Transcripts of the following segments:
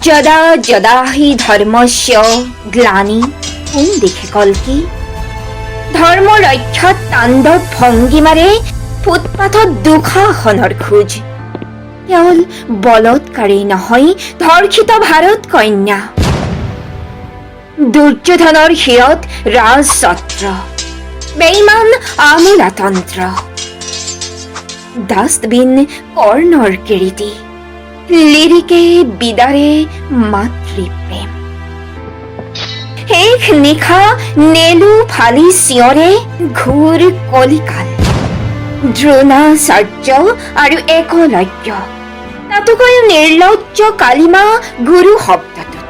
যদা যদা হি ধৰ্মস্য গ্লানি কোন দিশে কল্কি। ধৰ্ম ৰক্ষাত তাণ্ডৱ ভংগীমাৰে ফুটপাথত দুঃশাসনৰ খোজ। কেৱল বলৎকাৰেই নহয়, ধৰ্ষিত ভাৰত কন্যা। দুৰ্যোধনৰ শিৰত ৰাজছত্ৰ, বেইমান আমোলাতন্ত্ৰ। ডাষ্টবিন কৰ্ণৰ কিৰীটি, লিৰিকে বিদাৰে মাতৃপ্ৰেম। শেষ নিশা নেলু ফালি চিঞৰে ঘোৰ কলিকাল। দ্ৰোণাচাৰ্য আৰু একলব্য, তাতোকৈও নিৰ্লজ্জ কালিমা গুৰু শব্দটোত।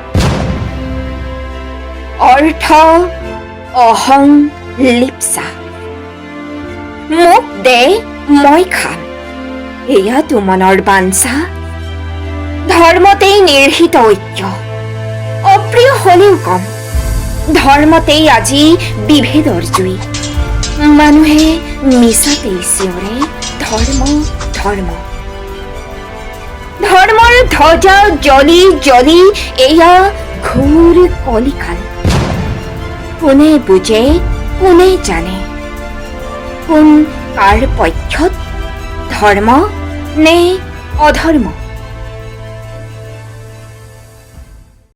অৰ্থ, অহং, লিপ্সা। মোক দে, মই খাম, এয়াতো মনৰ বাঞ্ছা। ধৰ্মতেই নিৰ্হিত ঐক্য, অপ্ৰিয় হলেও কম। ধৰ্মতেই আজি বিভেদৰ জুই। মানুহে মিছাতেই চিঞৰে ধৰ্ম ধৰ্ম। ধৰ্মৰ ধ্বজা জ্বলি জ্বলি এয়া ঘোৰ কলিকাল। কোনে বুজে, কোনে জানে কোন কাৰ পক্ষত, ধৰ্ম নে অধৰ্ম?